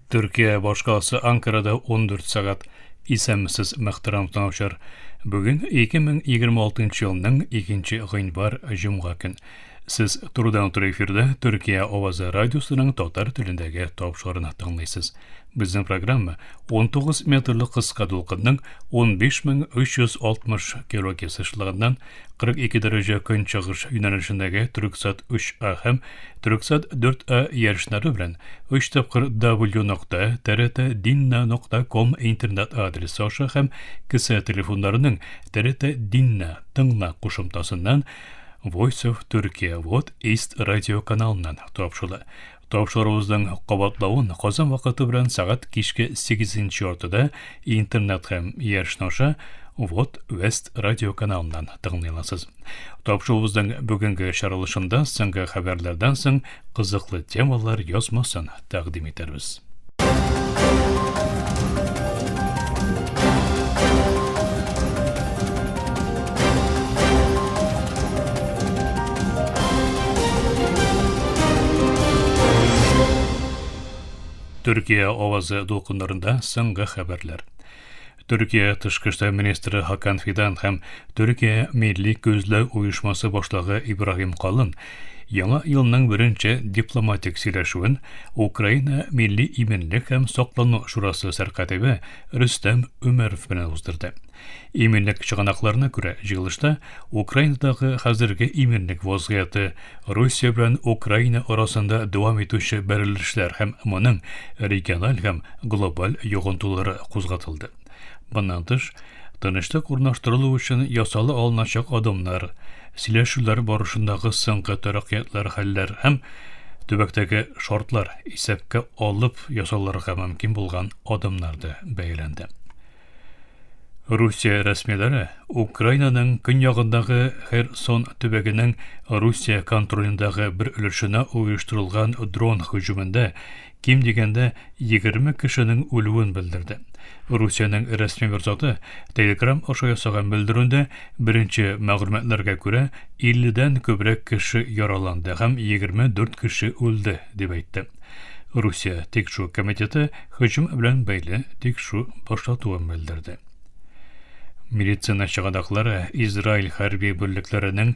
Төркия башкаласы Анкарада 14 сәгать. Исәнмесез, мөхтәрәм тыңлаучылар. Бүген 2026 елның 2 гыйнвар җомга көн. Сез турыдан-туры эфирда Төркия авазы радиосының татар телендәге тапшыруын тыңлыйсыз. Безнең программа 19 метрлы кыска дулкынның 15360 килогерц ешлыгыннан 42 дәрәҗә көнчыгыш юнәлешендәге Төрксат 3А һәм Төрксат 4А ярышлары белән 3 тапкыр w нокта trt dinna нокта ком интернет адресы аша һәм кесә телефоннарының TRT Dinna тыңла кушымтасыннан Voice of Turkey Вот East радио каналыннан тапшырыла. Тапшыруыбызның кабатлавын Казан вакыты белән сәгать кичке 8 яртыда интернет һәм ярышны аша Вот Вест радио каналыннан тыңлый аласыз. Тапшыруыбызның бүгенге чыгарылышында соңгы хәбәрләрдән соң кызыклы темалар язмасын тәкъдим итәрбез. Төркия авазы дулкыннарында соңгы хәбәрләр. Төркия тышкы эшләр министры Хакан Фидан һәм Төркия милли күзләү оешмасы башлыгы Ибраһим Калын яңа елның беренче дипломатик сөйләшүен Украина милли иминлек һәм саклану шурасы сәркатибе Рөстәм Өмәров белән уздырды. Иминлек чыганакларына күрә, җыелышта Украинадагы хәзерге иминлек вазгыяте, Русия белән Украина арасында дәвам итүче бәрелешләр һәм моның региональ һәм глобаль йогынтылары кузгатылды. Моннан тыш, тынычлык урнаштырылу өчен ясала алыначак адымнар, сөйләшүләр барышындагы соңгы тәрәккыятлар хәлләр һәм төбәктәге шартлар исәпкә алып ясалырга мөмкин булган адымнар да бәяләнде. Русия рәсмиләре Украинаның көньягындагы Херсон төбәгенең Русия контролендәге бер өлешенә оештырылган дрон һөҗүмендә ким дигәндә 20 кешенең үлүен белдерде. Русиянең рәсми бер заты Telegram аша ясаган белдерүендә беренче мәгълүматларга күрә 50-дән күбрәк кеше яраланды һәм 24 кеше үлде дип әйтте. Русия тикшерү комитеты һөҗүм белән бәйле тикшерү башлатуын белдерде. Медицина чыганаклары Израиль хәрби бүлекләренең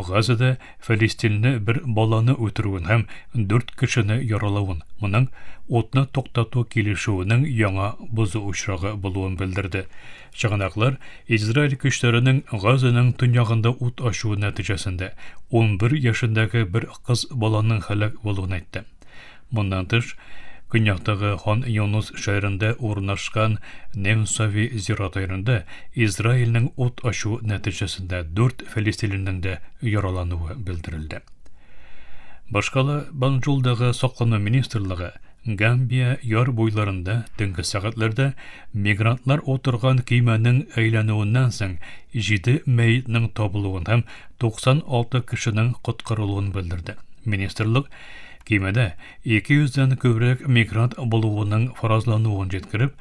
Газада фәлестинле бер баланы үтерүен һәм дүрт кешене яралавын, моның утны туктату килешүенең яңа бозу очрагы булуын белдерде. Чыганаклар Израиль көчләренең Газаның төньягында ут ачуы нәтиҗәсендә 11 яшендәге бер кыз баланың һәлак булуын әйтте. Моннан тыш, көньяктагы Хан Юнус шәһәрендә урнашкан Немсави зираты янында Израильнең ут ачу нәтиҗәсендә дүрт фәлестинленең дә яралануы белдерелде. Башкала Банжулдагы саклану министрлыгы Гамбия яр буйларында төнге сәгатьләрдә мигрантлар утырган көймәнең әйләнүеннән соң җиде мәетнең табылуын һәм 96 кешенең коткарылуын белдерде. Министрлык көймәдә 200 дән күбрәк мигрант булуының фаразлануын җиткереп,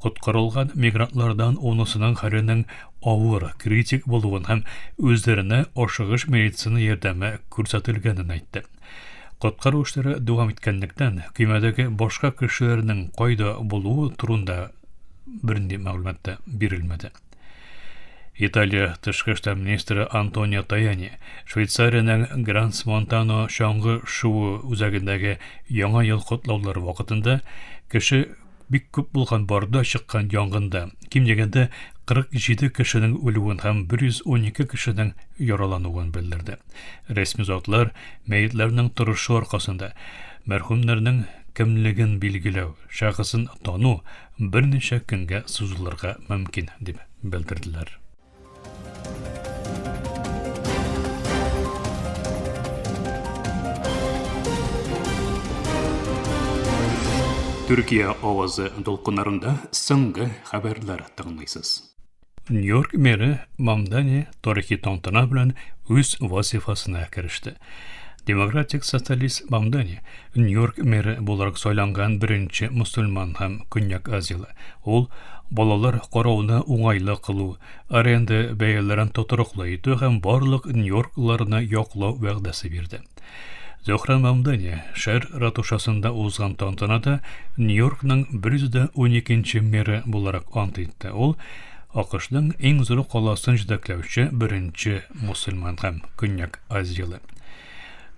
коткарылган мигрантлардан унысының хәленең авыр, критик булуын һәм үзләренә ашыгыч медицина ярдәме күрсәтелгәнен әйтте. Коткару эшләре дәвам иткәнлектән, көймәдәге башка кешеләрнең кайда булуы турында бернинди мәгълүмат та бирелмәде. Италия тышкы эшләр министры Антонио Таяни Швейцариянең Гранс Монтано чаңгы шуу үзәгендәге Яңа ел котлаулары вакытында кеше бик күп булган барда чыккан янгында ким дигәндә 47 кешенең үлүен һәм 112 кешенең яралануын белдерде. Рәсми затлар мәетләрнең торышы аркасында мәрхүмнәрнең кемлеген билгеләү, шәхесен тану берничә көнгә сузылырга мөмкин, дип белдерделәр. Төркия авазы дулкыннарында соңгы хәбәрләр тыңлыйсыз. Нью-Йорк мэры Мамдани тарихи тантана белән үз вазифасына кереште. Демократик социалист Мамдани Нью-Йорк мэры буларак сайланган беренче мөселман һәм Көньяк Азияле. Ул балалар карауны уңайлы кылу, аренда бәяләрен тотрыклы итү һәм барлык нью-йорклыларны яклау вәгъдәсе бирде. Зөһрә Мамдани шәһәр ратушасында узган тантанада Нью-Йоркның 112 нче мэры буларак ант итте. Ул АКШның иң зур каласын җитәкләүче беренче мусульман һәм Көньяк Азияле.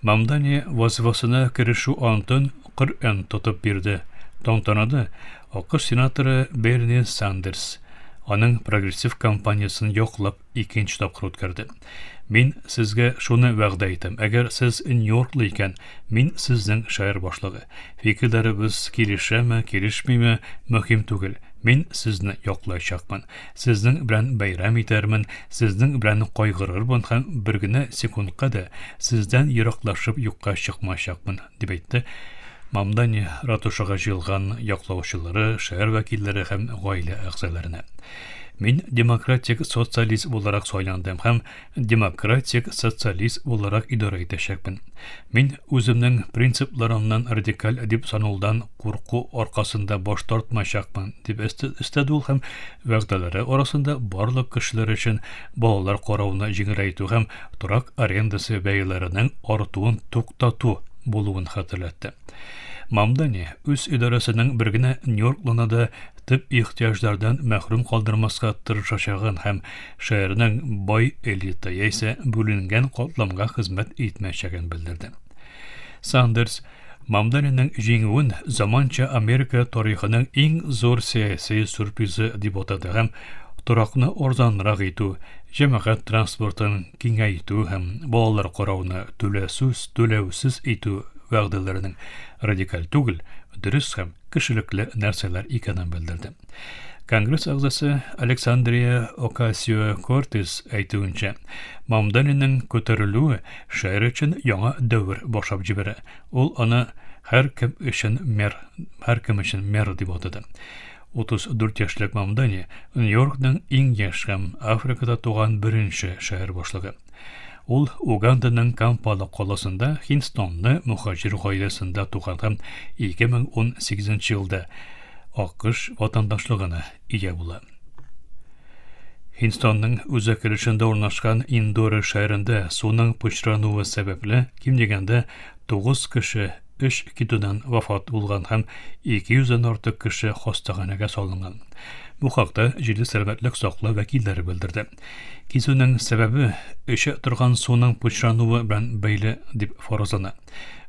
Мамдани вазифасына керешү антын Коръән тотып бирде. Тантанада АКШ сенаторы Берни Сандерс аның прогрессив кампаниясен яклап икенче тапкыр үткәрде. Мин сезгә шуны вәгъдә итәм, әгәр сез Нью-Йорклы икән, мин сезнең шәһәр башлыгы. Фикерләребез килешәме, килешмиме, мөһим түгел. Мин сезне яклаячакмын. Сезнең белән бәйрәм итәрмен, сезнең белән кайгырырмын һәм бер генә секундка да сездән ераклашып юкка чыкмаячакмын, дип әйтте Мамдани ратушага җыелган яклаучылары, шәһәр вәкилләре һәм гаилә әгъзаларына. Мин демократик социалист буларак сайландым һәм демократик социалист буларак идарә итәчәкмен. Мин үземнең принципларымнан радикаль дип саналудан курку аркасында баш тартмаячакмын, дип өстәде ул һәм вәгъдәләре арасында барлык кешеләр өчен балалар карауны җиңеләйтү һәм торак арендасы бәяләренең артуын туктату булуын хәтерләтте. Мамдани үз идарәсенең бер генә Нью-Йорклыны да төп ихтыяҗлардан мәхрүм калдырмаска тырышачагын һәм шәһәрнең бай элита яисә бүленгән катламга хезмәт итмәячәген белдерде. Сандерс Мамданинең җиңүен заманча Америка тарихының иң зур сәяси сюрпризы дип атады һәм торакны арзанрак итү, җәмәгать транспортын киңәйтү һәм балалар карауны түләсүз, түләүсез итү вәгъдәләренең радикаль түгел, дөрес һәм кешелекле нәрсәләр икәнен белдерде. Конгресс әгъзасы Александрия Окасио-Кортес әйтүенчә, Мамданинең күтәрелүе шәһәр өчен яңа дәвер башлап җибәрә. Ул аны һәркем өчен мэр, һәркем өчен мэр дип атады. 34 яшьлек Мамдани Нью-Йоркның иң яшь һәм Африкада туган беренче шәһәр башлыгы. Ул Уганданың Кампала каласында Һиндстанлы мөхаҗир гаиләсендә туган һәм 2018 елда АКШ ватандашлыгына ия була. Һиндстанның үзәк өлешендә урнашкан Индора шәһәрендә суның пычрануы сәбәпле, ким дигәндә 9 кеше өч китүдән вафат булган һәм 200 дән артык кеше хастаханәгә салынган. Бу хакта җирле сәламәтлек саклау вәкилләре белдерде. Кизүнең сәбәбе эчә торган суның пычрануы белән бәйле дип фаразлана.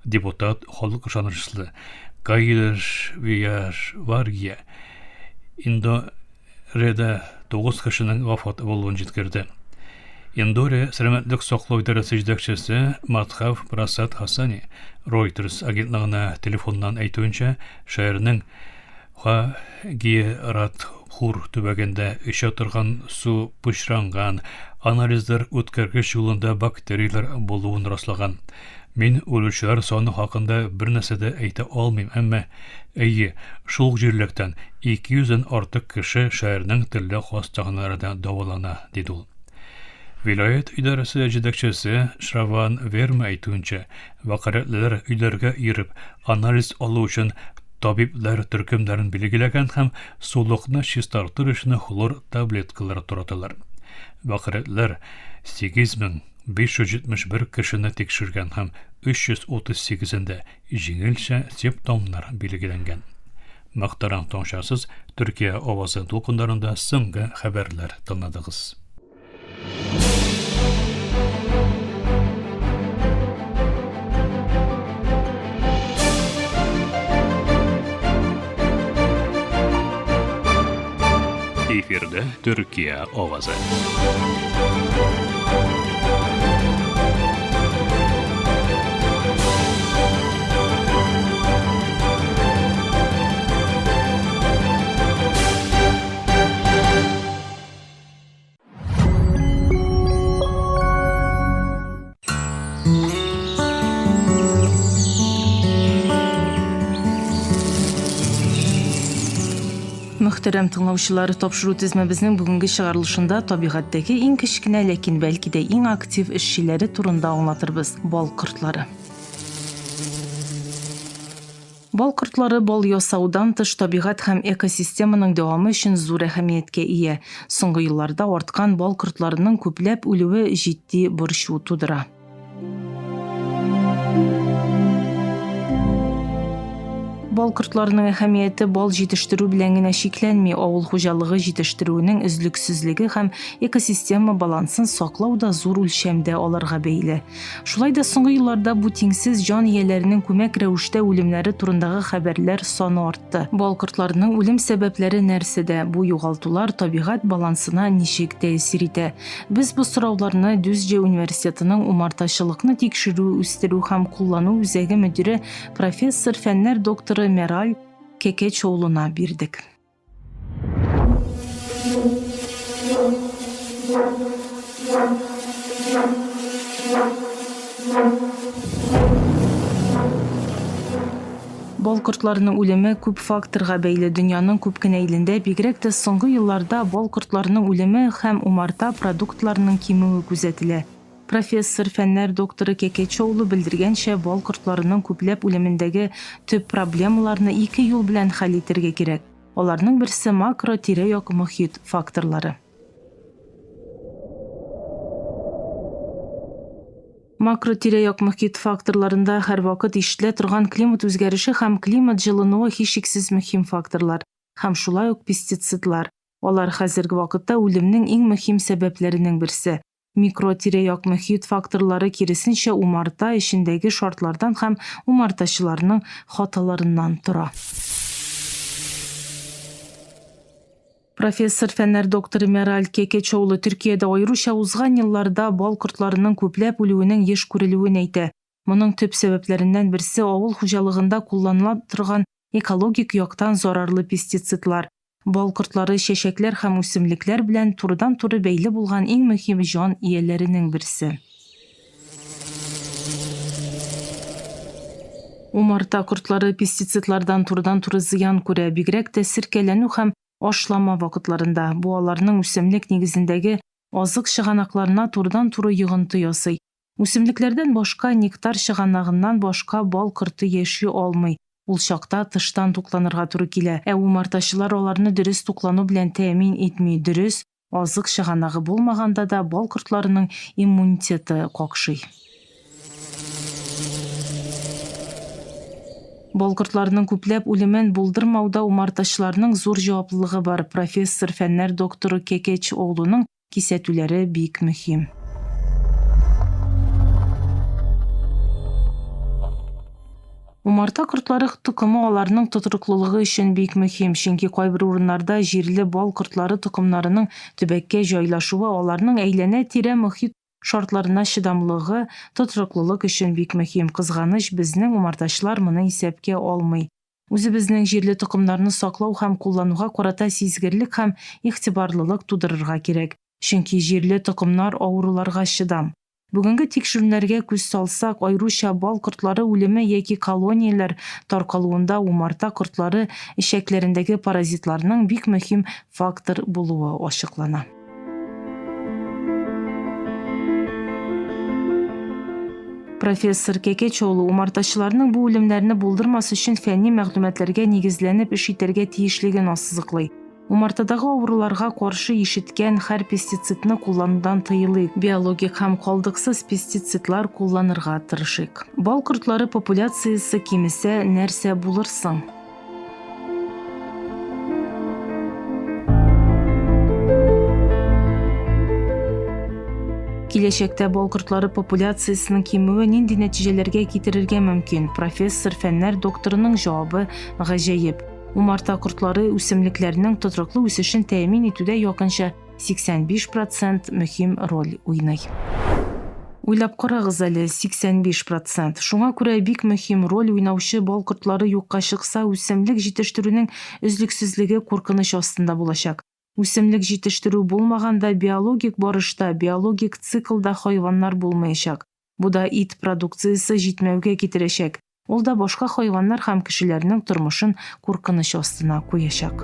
Депутат халык ышанычлы Кайлаш Вияшваргия Индо Реда 9 кешенең вафат булуын җиткерде. Индоре сәламәтлек саклау идарәсе җитәкчесе Мадхав Прасад Хасани Reuters агентлыгына телефоннан әйтүенчә, шәһәрнең Хагиратхур төбәгендә эчә торган су пычранган, анализлар үткәргеч юлында бактерияләр булуын раслаган. Мин үлүчеләр саны хакында бер нәрсә дә әйтә алмыйм, әмма, әйе, шул ук җирлектән 200 дән артык кеше шәһәрнең төрле хастаханәләрендә дәвалана, диде ул. Вилаять идарәсе җитәкчесе Шраван Верма әйтүенчә, вәкаләтлеләр өйләргә йөреп, анализ алу өчен табибләр төркемнәрен билгеләгән һәм сулыкны чистартыр өчен хлор таблеткалары тараталар. Вәкаләтлеләр 8000 571 кешене тикшергән һәм 338-ендә җиңелчә симптомнар билгеләнгән. Мөхтәрәм тыңлаучысыз, Төркия авазы дулкыннарында соңгы хәбәрләр тыңладыгыз. Эфирда Төркия авазы. Мөхтәрәм тыңлаучылар, тапшыру тезмәбезнең бүгенге чыгарылышында табигатьтәге иң кечкенә, ләкин бәлки дә иң актив эшчеләре турында аңлатырбыз, бал кортлары. Бал кортлары бал ясаудан тыш табигать һәм экосистеманың дәвамы өчен зур әһәмияткә ия. Соңгы елларда арткан бал кортларының күпләп үлүе җитди борчу тудыра. Бал кортларының әһәмияте бал җитештерү белән генә чикләнми, авыл хуҗалыгы җитештерүенең өзлексезлеге һәм экосистема балансын саклау да зур үлчәмдә аларга бәйле. Шулай да соңгы елларда бу тиңсез җан ияләренең күмәк рәвештә үлемнәре турындагы хәбәрләр саны артты. Бал кортларының үлем сәбәпләре нәрсәдә, бу югалтулар табигать балансына ничек тәэсир итә? Без бу сорауларны Дюзджи университетының умартачылыкны тикшерү, үстерү һәм куллану үзәге мөдире профессор, фәннәр докторы Мераль Кекечоğлуна бирдек. Бал кортларының үлеме күп факторга бәйле. Дөньяның күп кенә илендә, бигрәк тә соңгы елларда бал кортларының үлеме һәм умарта продуктларының кимүе күзәтелә. Профессор, фәннәр докторы Кекечоğlu белдергәнчә, бал кортларының күпләп үлемендәге төп проблемаларны ике юл белән хәл итәргә кирәк. Аларның берсе макро тирә-як мохит факторлары. Макро тирә-як мохит факторларында һәрвакыт ишетелә торган климат үзгәреше һәм климат җылынуы һичшиксез мөһим факторлар, һәм шулай ук пестицидлар. Алар хәзерге вакытта үлемнең иң мөһим сәбәпләренең берсе. Микро тирә-як мохит факторлары киресенчә умарта эчендәге шартлардан һәм умартачыларның хаталарыннан тора. Профессор, фәннәр докторы Мераль Кекечоğlu Төркиядә аеруча узган елларда бал кортларының күпләп үлүенең еш күрелүен әйтә. Моның төп сәбәпләреннән берсе авыл хуҗалыгында кулланыла торган экологик яктан зарарлы пестицидлар. Бал кортлары чәчәкләр һәм үсемлекләр белән турыдан-туры бәйле булган иң мөһим җан ияләренең берсе. Умарта кортлары пестицидлардан турыдан-туры зыян күрә, бигрәк тә серкәләнү һәм ашлама вакытларында. Бу аларның үсемлек нигезендәге азык чыганакларына турыдан-туры йогынты ясый. Үсемлекләрдән башка, нектар чыганагыннан башка бал корты яши алмый. Ул чакта тыштан тукланырга туры килә. Ә умартачылар аларны дөрес туклану белән тәэмин итми, дөрес Азык чыганагы булмаганда да бал кортларының иммунитеты какшый. Бал кортларының күпләп үлемен булдырмауда умартачыларның зур җаваплылыгы бар. Профессор, фәннәр докторы Кекеч Оглуның кисәтүләре бик мөһим. Умарта кортлары токымы аларның тотрыклылыгы өчен бик мөһим, чөнки кайбер урыннарда җирле бал кортлары токымнарының төбәккә җайлашуы аларның әйләнә-тирә мохит шартларына чыдамлыгы, тотрыклылык өчен бик мөһим. Кызганыч, безнең умартачылар моны исәпкә алмый. Үзебезнең җирле токымнарны саклау һәм куллануга карата сизгерлек һәм игътибарлылык тудырырга кирәк, чөнки җирле токымнар авыруларга чыдам. Бүгенге тикшерүләргә күз салсак, аеруча бал кортлары үлеме яки колонияләр таркалуында умарта кортлары эчәкләрендәге паразитларның бик мөһим фактор булуы ачыклана. Профессор Кәкәчоğlu умартачыларның бу үлемнәрне булдырмас өчен фәнни мәгълүматларга нигезләнеп эш итәргә тиешлеген ассызыклый. Умартадагы авыруларга каршы ишеткән һәр пестицидны кулланудан тыелыйк, биологик һәм калдыксыз пестицидлар кулланырга тырышыйк. Бал кортлары популяциясе кимесә, нәрсә булыр соң? Киләчәктә бал кортлары популяциясенең кимүе нинди нәтиҗәләргә китерергә мөмкин? Профессор, фәннәр докторының җавабы гаҗәеп. Умарта кортлары үсемлекләрнең тотрыклы үсешен тәэмин итүдә якынча 85 процент мөһим роль уйный. Уйлап карагыз әле, 85 процент. Шуңа күрә бик мөһим роль уйнаучы бал кортлары юкка чыкса, үсемлек җитештерүнең өзлексезлеге куркыныч астында булачак. Үсемлек җитештерү булмаганда биологик барышта, биологик циклда хайваннар булмаячак. Бу да ит продукциясе җитмәүгә китерәчәк. Ул да башка хайваннар һәм кешеләрнең тормышын куркыныч астына куячак.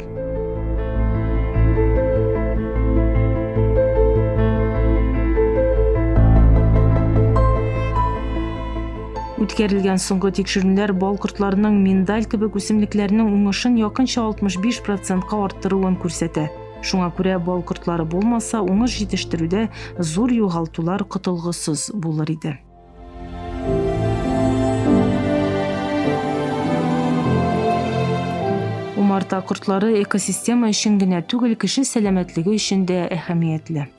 Үткәрелгән соңгы тикшеренүләр бал кортларының миндаль кебек үсемлекләрнең уңышын якынча 65 процентка арттыруын күрсәтә. Шуңа күрә бал кортлары булмаса, уңыш җитештерүдә зур югалтулар котылгысыз булыр иде. Умарта кортлары экосистема өчен генә түгел, кеше сәламәтлеге өчен дә әһәмиятле.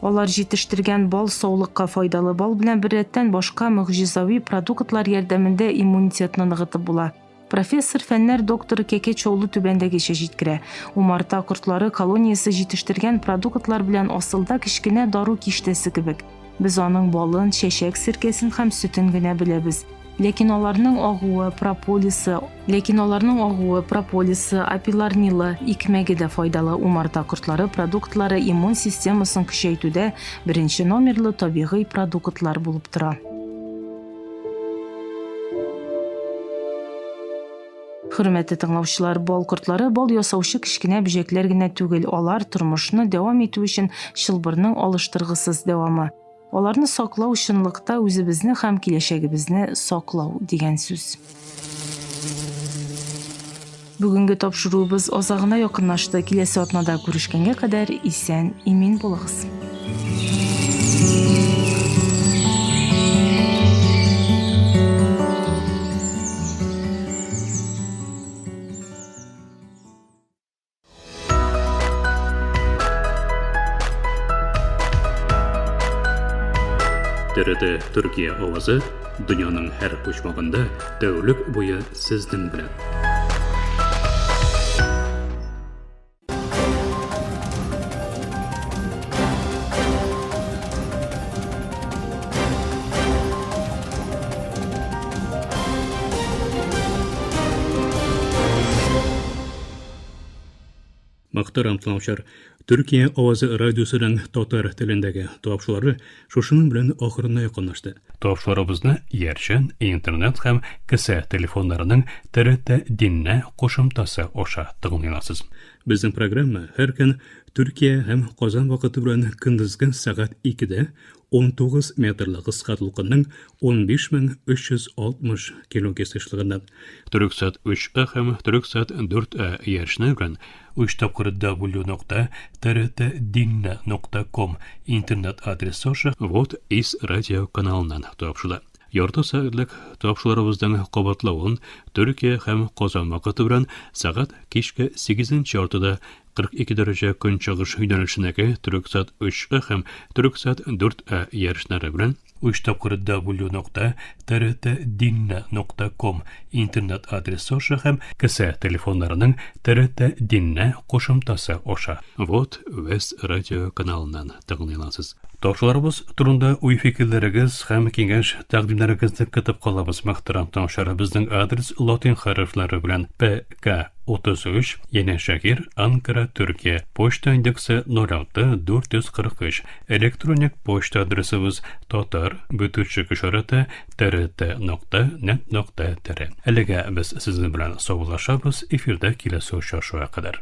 Алар җитештергән бал саулыкка файдалы. Бал белән беррәттән башка могҗизави продуктлар ярдәмендә иммунитетны ныгытып була. Профессор, фәннәр докторы Кәкә Чоулы түбәндәгечә җиткерә. Умарта кортлары колониясе җитештергән продуктлар белән асылда кечкенә дару киштәсе кебек. Без аның балын, чәчәк серкәсен һәм сөтен генә беләбез. Ләкин аларның агуы, прополисы, ләкин аларның агуы, прополисы, апиларнилы, икмәге дә файдалы. Умарта кортлары продуктлары иммун системасын көчәйтүдә беренче номерлы табигый продуктлар булып тора. Хөрмәтле тыңлаучылар, бал кортлары бал ясаучы кечкенә бөҗәкләр генә түгел, алар тормышны дәвам итү өчен чылбырның алыштыргысыз дәвамы. Аларны саклау чынлыкта үзебезне һәм киләчәгебезне саклау дигән сүз. Бүгенге тапшыруыбыз азагына якынлашты. Киләсе атнада күрешкәнгә кадәр исән, имин булыгыз. ТРТ Төркия авазы дөньяның һәр почмагында тәүлек буе сезнең белән. Мөхтәрәм тыңлаучылар, Төркия авазы радиосының татар телендәге тапшырулары шушының белән ахырына якынлашты. Тапшыруларыбызны иярчен, интернет һәм кесә телефоннарының ТРТ Динне кушымтасы аша тыңлый аласыз. Безнең программа һәр көн Төркия һәм Казан вакыты белән көндезге сәгать 2-дә 19 метрлы кыска дулкынның 15360 килогерц ешлыгыннан Төрексат 3А һәм Төрексат 4А иярчене белән 3 тапкыр w нокта trtdinne.com интернет адресы аша Вот из радио каналыннан тапшырыла. Ярты сәгатьлек тапшыруларыбызның кабатлавын Төркия һәм Казан вакыты белән сәгать кичке 8 яртыда 42 дәрәҗә көнчыгыш юнәлешендәге Төрексат 3А һәм Төрексат 4А иярченнәре белән 3 тапкыр w нокта trtdinne нокта ком интернет адресы аша һәм кесә телефоннарының TRT Dinne кушымтасы аша Вот Вес радио каналыннан тыңлый аласыз. Тапшыруларыбыз турында уй-фикерләрегез һәм киңәш-тәкъдимнәрегезне көтеп калабыз, мөхтәрәм тыңлаучылар. Безнең адрес латин хәрефләре белән ПК 33, Янәшәһир, Анкара, Төркия. Почта индексы 06 443. Электроник почта адресыбыз татар бөтүчек ишарәте trt нокта нет нокта tr. Әлегә без сезнең белән саубуллашабыз, эфирдә киләсе очрашуга кадәр.